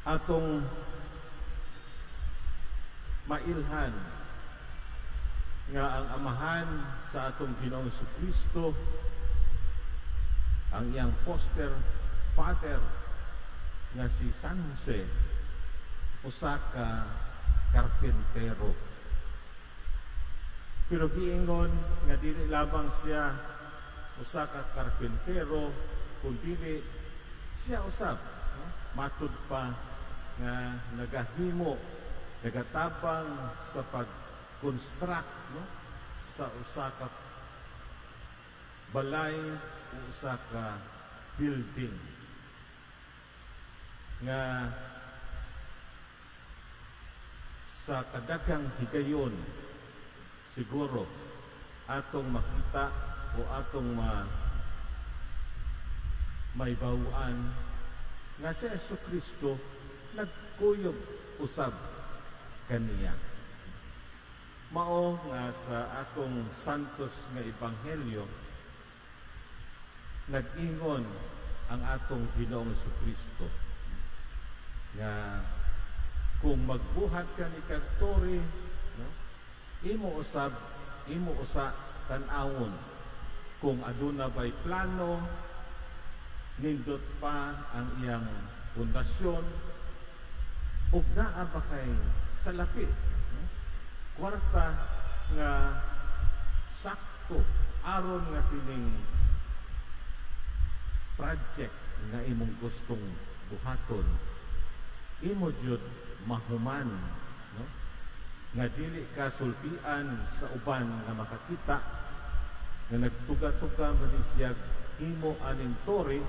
Atong mailhan nga ang amahan sa atong Ginoong Kristo, ang iyang foster father nga si San Jose, usa ka karpintero. Pero giingon nga dili lamang siya usa ka karpintero, kundi siya usab, no, matud pa nga nagahimo, nagatabang sa pag-construct, no, sa usa ka balay o usa ka building nga sa kadaghang higayon siguro atong makita o atong mahibaw-an nga si Hesu Kristo nagkuyog usab kaniya. Mao nga sa atong Santos nga Ebanghelyo, nag-ingon ang atong Ginoong Kristo nga kung magbuhat ka ni kag tore, no, imo usab, imo usa tan-awon kung aduna bay plano, nindot pa ang iyang pundasyon ug naa ba kay salapi, no, kwarta nga sakto aron nga kining project nga imong gustong buhaton imo jud mahuman, no, nga dili ka sultian sa uban nga makakita nga nagtuga-tuga man ni siya himo aning tore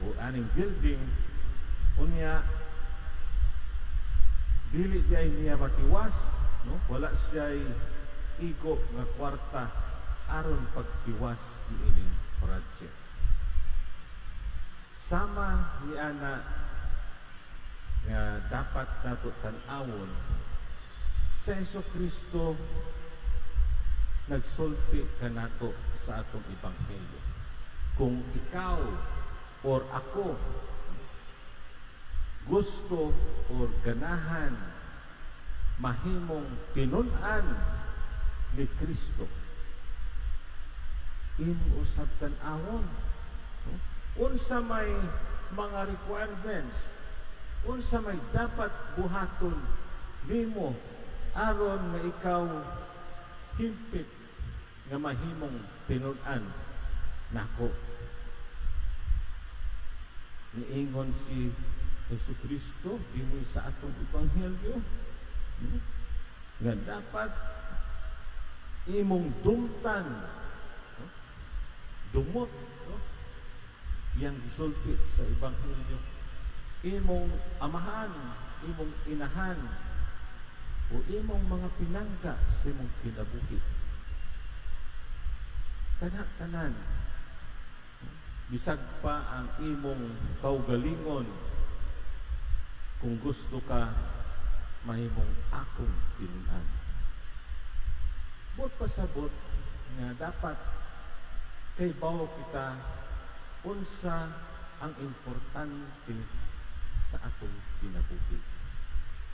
o aning building, unya dili diay niya matiwas, no, wala siya igo nga kwarta aron pagtiwas niining project. Sama ni ana nga dapat nato tan-awon sa Hesus Kristo nagsulti kanato sa atong ebanghelyo. Kung ikaw or ako gusto or ganahan mahimong tinun-an ni Kristo, imo usab tan-awon, no, unsa may mga requirements, unsa may dapat buhaton nimo aron nga ikaw himpit nga mahimong tinun-an nako. Niingon si Hesus Kristo dinhi sa atong ebanghelyo, nga dapat imong dumtan, no, dumot, no, iyang gisulti sa ebanghelyo, imong amahan, imong inahan o imong mga pinangga sa imong kinabuhi, kana tanan, bisag pa ang imong kaugalingon, kung gusto ka mahimong akong tinun-an. Buot pasabot nga dapat kahibaw kita unsa ang importante sa atong kinabuhi.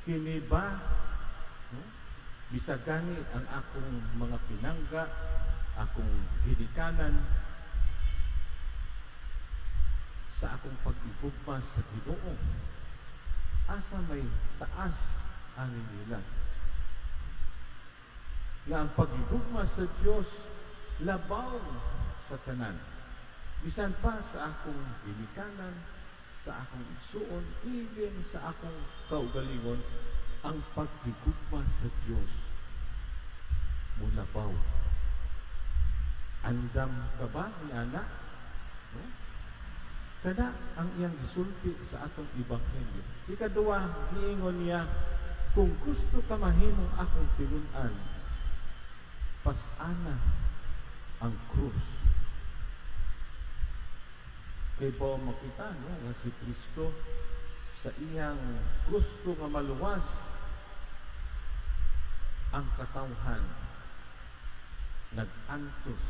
Kini ba, no, bisag gani ang akong mga pinangga, akong ginikanan, sa akong pag-igugma sa Ginoo, asa may taas ani nila? Nga ang pagigugma sa Dios labaw sa tanan. Bisan pa sa akong ginikanan, sa akong igsuon, even sa akong kaugalingon, ang paghigugma sa Dios mulabaw. Andam ka ba ni ana? No? Kada ang iyang gisulti sa atong ebanghelyo. Ikaduha, giingon niya, kung gusto ka mahimong akong tinun-an, pas-ana ang krus. Kay ba makita, no, nga si Kristo sa iyang gusto nga maluwas ang katawhan, nag-antos,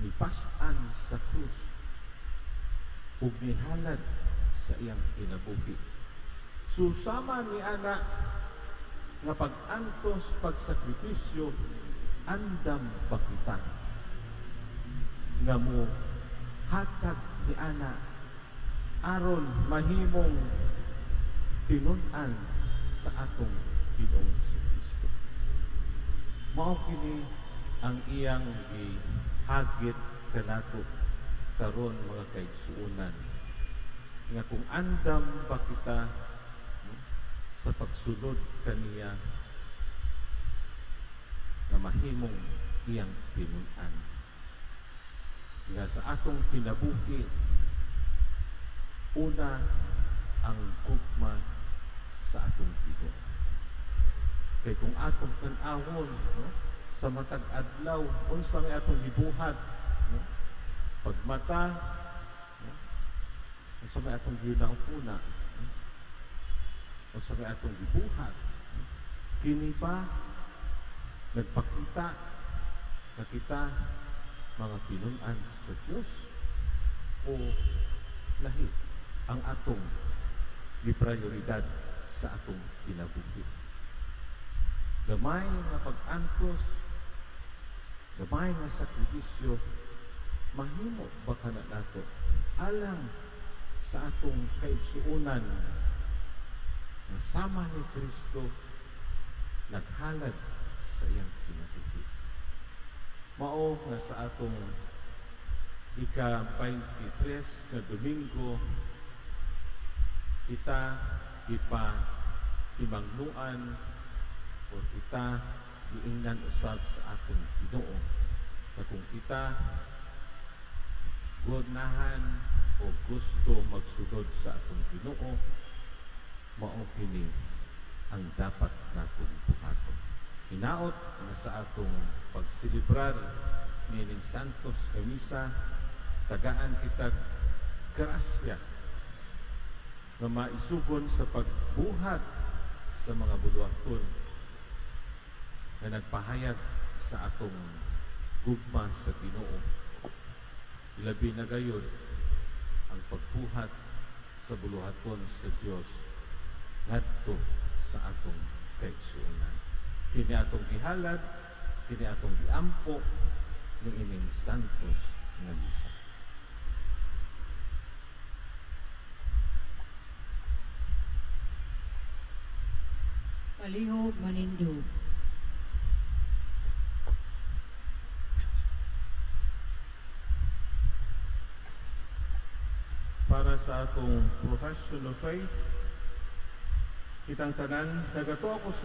nipas-an sa krus ug nihalad sa iyang kinabuhi. Susama ni ana nga pag-antos, pagsakripisyo, andam ba kita nga mo hatag ni ana aron mahimong tinun-an sa atong Ginoong Kristo? Mao kini ang iyang gihagit kanato karon, mga kaigsuonan, nga kung andam ba kita, no, sa pagsunod kaniya nga mahimong iyang tinun-an, nga sa atong kinabuhi una ang gugma sa atong Ginoo. Kay kung atong tan-awon, no, sa matag adlaw, unsa may atong gibuhat, no? Pagmata, no? Unsa may atong gihuna-huna, no? Unsa may atong gibuhat, no? Kini ba nagpakita na kita mga tinun-an sa Dios o lahi ang atong giprioridad sa atong kinabuhi? Gamay nga pag-antos, gamay nga sakripisyo, mahimo ba kana nato alang sa atong kaigsuonan nga sama ni Kristo naghalad sa iyang kinabuhi? Mao nga sa atong ika-23 nga Domingo, kita ipa timangnuan o kita giingnan usab sa atong Ginoo na kung kita ganahan o gusto magsunod sa atong Ginoo, mao kini ang dapat natong buhaton. Hinaot na sa atong pagselebrar niining Santos nga Misa, tagaan kitag grasya nga maisugon sa pagbuhat sa mga buluhaton nga nagpahayag sa atong gugma sa Ginoo. Ilabi na gayod ang pagbuhat sa buluhaton sa Dios ngadto sa atong kaigsuonan. Kini atong gihalad, kini atong giampo niining Santos nga Misa. Palihog manindog. Para sa atong profession of faith, kitang tanan, nagatuo ako sa